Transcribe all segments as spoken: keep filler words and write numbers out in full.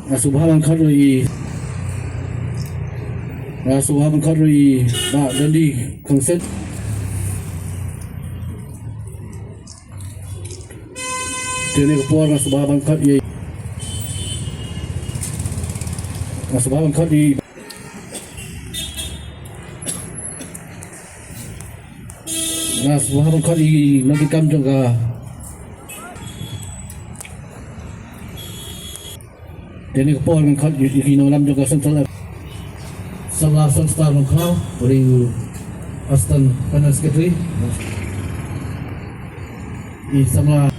Nga sngewbha ban khot ruh i, nga sngewbha ban khot ruh i Bah Dandi Kongset. Te kane ka por nga sngewbha ban khot i, nga sngewbha ban khot i, nga sngewbha ban khot i nongkitkam jong ka. Te kane ka por ngan khot ïa ki nongïalam jong ka Central. Samla Sunstar Nongkhlaw, u dei u Assistant Finance Secretary. I samla,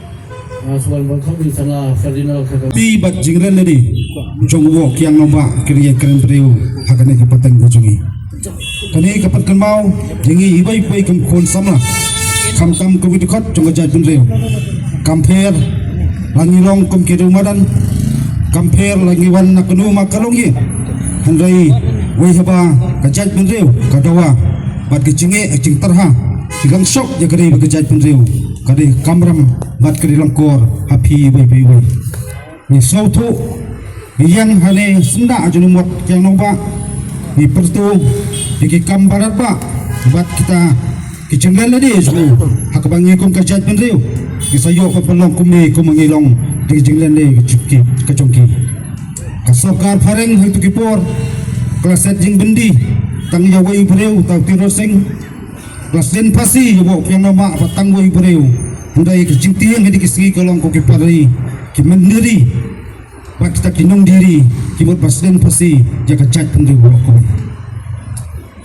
ah, Suan Bangkok, i samla Ferdinand Kaka. Ti bad jingkren lade jong u Kiang Nangbah, ki ri ïakren briew ha kane ka pateng ka jong ngi. Kane ka pynkynmaw ïa ngi iwei pa iwei kum khun samla, khamtam kum ki dkhot jong ka jaitbynriew. Kam pher la ngi long kum ki riew madan, kam pher la ngi wan na kano ma ka longïing. Hynrei wei haba ka jaitbynriew ka dawa bad ka jingeh ka jingtyrha, ki long shoh ïa ka ri bad ka jaitbynriew, ka dei ka kamram bad ka dei lyngkor ha phi iwei pa iwei. Ngi sngewthuh, ngi ïeng hangne syndah jong u mot Kiang Nangbah, ngi pyrto ïa ki kam barat bah bad kita ki jinglen lade jong u. Ha kaba ngi kum ka jaitbynriew ngi sa ïoh ban pynlong kumne kumba ngi long da ki jinglen lade ka jong ki, ka jong ki. Ka sorkar phareng ha kito ki por ka la set jingbyndi tang ïa uwei u briew, uta u Tirot Sing. Ka la sdien phasi ïa u Kiang Nangbah bad tang uwei u briew. Hynrei ka jingtieng ha kine ki sngi ka long ko ki para ri, ki mynder ri bad kita ki nongdie ri, ki mut ba sdien phasi ïa ka jaitbynriew baroh kawei.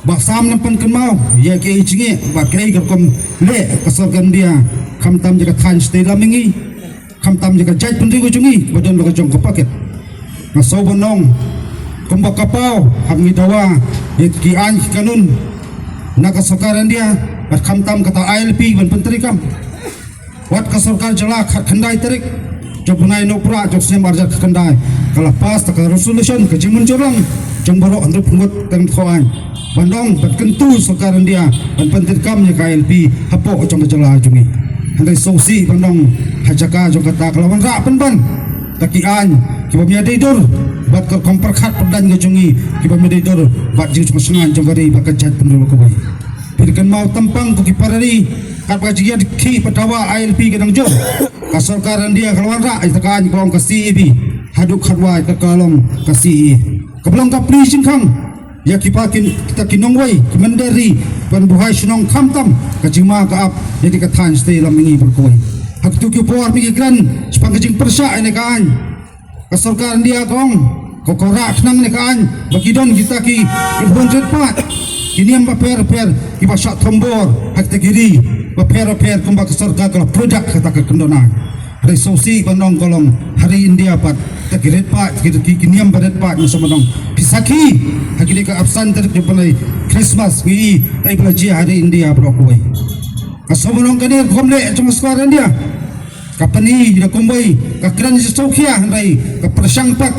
Ba sam nang pynkynmaw ïa kaei ka jingeh bad kaei ka rukom leh ka sorkar India, khamtam ïa ka thaiñ shatei lam mihngi, khamtam ïa ka jaitbynriew ka jong ngi ba don la ka jong ka packet. Nga sngewbha ban ong, kumba ka paw, hap ngi dawa ïa ki aiñ ki kanun na ka sorkar India bad khamtam kata I L P ban pyntreikam. Wat ka sorkar jylla, khatkhyndai tarik jong u bnai Nohprah jong u snem arhajar khatkhyndai, ka la pass da ka resolution, ka jingmynjur lang jong baroh hynriewphew ngut teng thaw aiñ ban ong ban kyntu sorkar India ban pyntreikam ïa ka I L P hapoh jong ka jylla jong ngi. Hynrei sngewsih ban ong, ha jaka jong kata ka la wanrah pynban da ki aiñ kiba ym ïadei dur bad ka rukom pyrkhat pyrdan ka jong ngi, kiba ym ïadei dur bad jingshngaiñ jong ka ri bad ka jaitbynriew kawei. Phi kynmaw tang pang ko ki para ri, katba ka jingïakhih pat dawa I L P ka dang jur, ka sorkar India ka la wanrah ïa ka aiñ kaba ong ka C A B, haduh khatwai ka la long ka C A A. Kaba long ka plie jingkhang ïa ki pa ki, kita ki nongwei, ki mynder ri ban buhai shnong, khamtam ka jingma ka ap ïa kane ka thaiñ shatei lam mihngi baroh kawei. Ha kito ki por ba ngi kren shaphang ka jingpyrshah ïa kane ka aiñ, ka sorkar India ka ong, ka, ka rah khnang ïa kane ka aiñ ba ki don kita ki, ki bun rit pat, ki niam bapher bapher kiba shah thombor ha kita ki ri bapher bapher, kumba ka sorkar ka la pyrshah kata ka kyndon aiñ. Hynrei sngewsih ban ong, ka long ha ri India pat, kita ki rit pat, kita ki, ki niam ba rit pat, ngi sngewbha ban ong. Phi sakhi, ha kine ki arphew san tarik jong u bnai Christmas, ngi ïohi ei ba la jia ha ri India baroh kawei. Nga sngewbha ban ong, kane ka rukom leh jong ka sorkar India ka pyni da kumwei ka kren shisha khia, hynrei ka pyrshang pat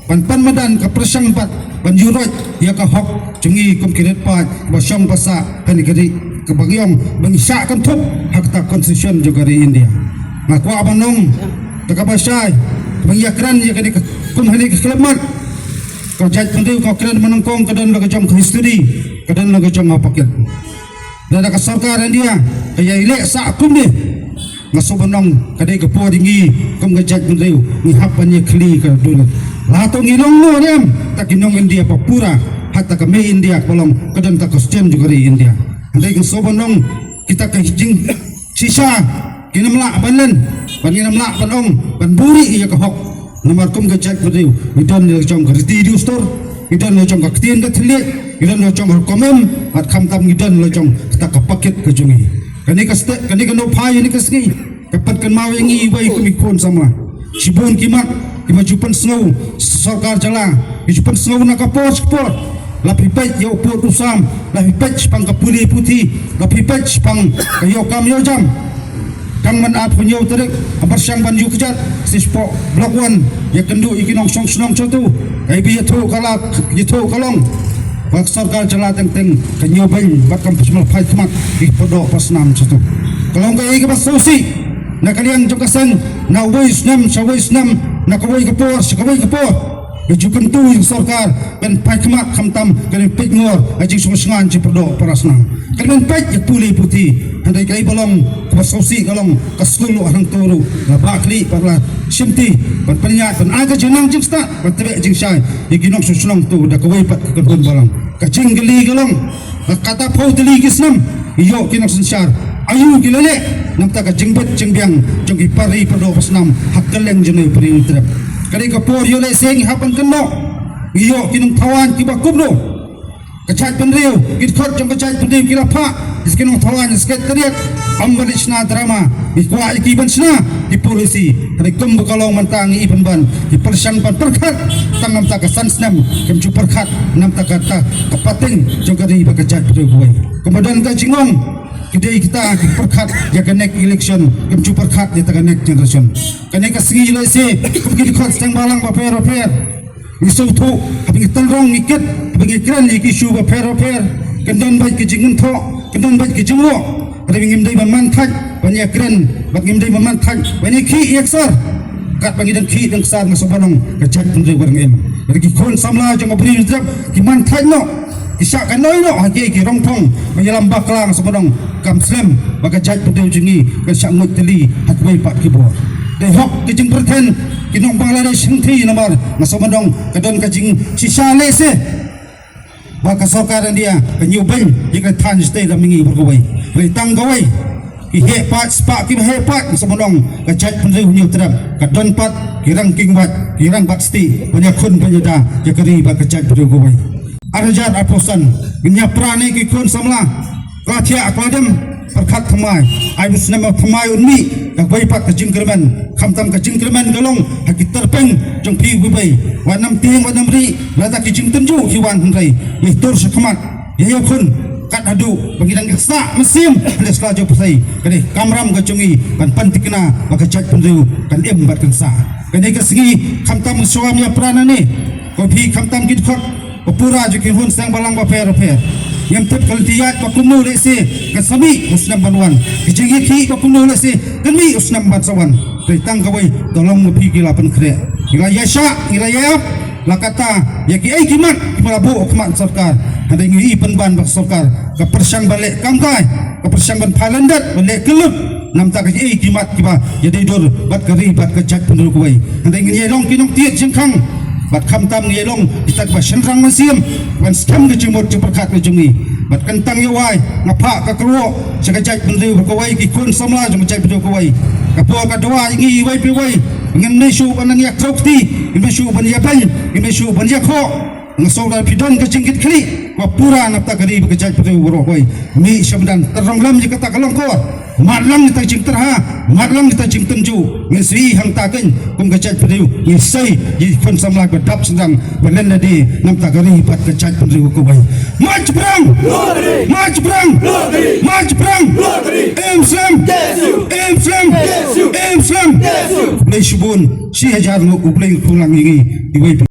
ban pan madan, ka pyrshang pat ban ïuhroit ïa ka hok jong ngi kum ki rit paid ba shong ba sah ha kane ka ri, kaba ngi ong ba ngi shah kynthup ha kata ka constitution jong ka ri India. Nga kwah ban ong da kaba shai, ba ngi ïakren ïa kane ka, kum ha kane ka khyllipmat, ka jaitbynriew ka kren ba nyngkong ka don la ka jong ka history, ka don la ka jong ka packet. Lada ka sorkar India ka ïai leh sah kumne, nga sngewbha ban ong, ka dei ka por ïa ngi kum ka jaitbynriew ngi hap ban ïakhlieh ka dur. Lada ngi long noh ne em, ta ki nong India ba pura, hatta ka mei India kaba long ka don ta ka constitution jong ka ri India. Hynrei nga sngewbha ban ong, kita ka jingshisha ngin ym lah ban len, bad ngin ym lah ban ong ban buhrieh ïa ka hok. Namar kum ka jaitbynriew ngi don la ka jong ka riti dustur, ngi don la ka jong ka ktien ka thylliej, ngi don la ka jong ka rukom im, bad khamtam ngi don la ka jong kata ka packet ka jong ngi. Kane ka state, kane ka Nohphai ha kane ka sngi ka pynkynmaw ïa ngi iwei kum ki khun samla. Shibun ki mat kiba ju pynsngew sorkar jylla, ki ju pynsngew na ka por sha ka por. La phi peit ïa u pud u sam, la phi peit shaphang ka pule puthi, la phi peit shaphang ka ïoh kam ïoh jam. Tang man ar phew hynñiew tarik, ka pyrshang ban ïuh kjat shapoh Block One, ïakynduh ïa ki nongshong shnong shato. Kaei ba ïathuh ka la, ïathuh ka long ba ka sorkar jylla teng teng ka ñiewbeiñ bad kam pynshong phai khmat ïa ki paidbah ba snam shato. Ka long kaei kaba sngewsih na ka liang jong ka seng, na uwei u snem sha uwei u snem, na kawei ka por sha kawei ka por. Ka ju kyntu ïa ka sorkar ban peit khmat khamtam ka dang peit ngor ha jingshong shngain jingpyrdoh para snam. Ka dang peit ïa ka pule puthi, hynrei kaei ba long kaba sngewsih ka long ka skul ruh hangto ruh la bah khlieh bad la shimti ban pynïaid ban ai ka jingnang jingstad ban tbeh jingshai ïa ki nongshong shnong to da kawei pat ka kynhun balang. Ka jingkylli ka long, kata phew tylli ki snem ïoh ki nongsynshar, aïu ki la leh namar ka jingbit jingbiang jong ki para ri para doh para snam ha kylleng jong ka Ri Hynñiewtrep. Ka dei ka por ïoh lehse ngi hap ban kynnoh, ngi ïoh ki nongthawaiñ kiba kumno. Ka jaitbynriew, ki dkhot jong ka jaitbynriew ki la phah ïa ki nongthawaiñ, secretariat, ym ban leit shna drama. Ngi kwah ïa ki ban shna ki policy. Hynrei kumba ka long mynta ngi i pynban, ki pyrshang ban pyrkhat tang namar ka san snem, kim ju pyrkhat namar kata ka pateng jong ka ri bad ka jaitbynriew kawei. Kumba don ka jingong, ki dei kita ki pyrkhat ïa ka next election, kim ju pyrkhat ïa ka next generation. Kane ka sngi lehse kum ki dkhot seng balang bapher bapher, ngi sngewthuh, haba ngi tynrong ngi kit, haba ngi kren ïa ki issue bapher bapher, kan don beit ki jingthoh, kan don beit ki jingïoh. Hynrei ngim dei ban man thait ban ïakren, bad ngim dei ban man thait ban ïakhih ïaksar. Katba ngi dang khih dang ksar nga sngewbha ban ong ka jaitbynriew ka dang im. Hynrei ki khun samla jong ka Ri Hynñiewtrep ki man thait noh, ki shah kanoi noh ha kiei ki rongphong ban ïalam bakla, nga sngewbha ban ong kam slem ba ka jaitbynriew jong ngi kan shah nguid tylli ha kiwei pat ki bor. Dei hok ki jingpyrthen ki nong Bangladesh hangthie namar nga sngewbha ban ong ka don ka jingshisha lehse ba ka sorkar India kan ïoh beiñ ïa ka thaiñ state da ma ngi baroh kawei. Hynrei tang kawei, ki heh pat, spah kiba heh pat, nga sngewbha ban ong ka jaitbynriew Hynñiewtrep ka don pat ki rangking wait, ki rangbah state ban ïakhun ban ïada ïa ka ri bad ka jaitbynriew kawei. Ar hajar arphew san ngin ïa pra ne ki khun samla, ka thiah ka dem, pyrkhat thymmai, ai u snem thymmai un mih, kawei pat ka jingkyrmen, khamtam ka jingkyrmen ka long ha ki tyrpeng jong phi uwei, wat nam tieng wat nam ri, lada ki jingtynjuh ki wan hynrei ngi tur shakhmat, ïa ïa khun, kat haduh ba ngi dang ïa sah mynsiem ha sla jong phi. Ka dei kamram ka jong ngi ban pynthikna ba ka jaitbynriew kan im bad kan sah. Kane ka sngi khamtam shuwa ïa pra na ne, ko phi khamtam ki dkhot ba pura jong ki khun seng balang bapher bapher. Ngim tip ka lynti ïaid ba kumno lehse kan sa mih u snem ban wan, ka jingïakhih ba kumno lehse kan mih u snem ban sa wan. Hynrei tang kawei, to long ma phi ki la pynkhreh, ki la ïaishah, ki la ïaap, la katta ïa kiei ki mat kiba la buh ha khmat sorkar. Hynrei ngi i pynban ba ka sorkar ka pyrshang ban leh kamkai, ka pyrshang ban pha lyndet, ban leh kyllut namar ka ïa kiei ki mat kiba ïadei dur bad ka ri bad ka jaitbynriew kawei. Hynrei ngin ïa long ki nongtied jingkhang bad khamtam ngi ïa long kita kiba shynrang mynsiem ban skhem ka jingmut jingpyrkhat ka jong ngi. Bad kyntang ïa wai nga phah ka kyrwoh sha ka jaitbynriew kawei, ki khun samla jong ka jaitbynriew kawei. Ka por ka dawa ïa ngi iwei pa iwei, ngin ym shuh ban nang ïa kdew kti, ngin ym shuh ban ïa beiñ, ngin ym shuh ban ïa khoh. Nga sngew lada phi don ka jingkitkhlieh ba pura na ka bynta ka ri bad ka jaitbynriew baroh kawei, mih sha madan, tynrong lem ïa kata ka lyngkor, mad lang ïa ka jingtyrha, mad lang ïa ka jingtynjuh. Ngi sei hangta kein kum ka jaitbynriew, ngi sei ïa ki khun samla ba dap sdang ba len lade na ka bynta ka ri bad ka jaitbynriew kawei. March Phrang! March Phrang! March Phrang! Im slem! Im slem! Im slem! Khublei shibun, shi hajar nguh U Blei u kyrkhu lang ïa ngi iwei pa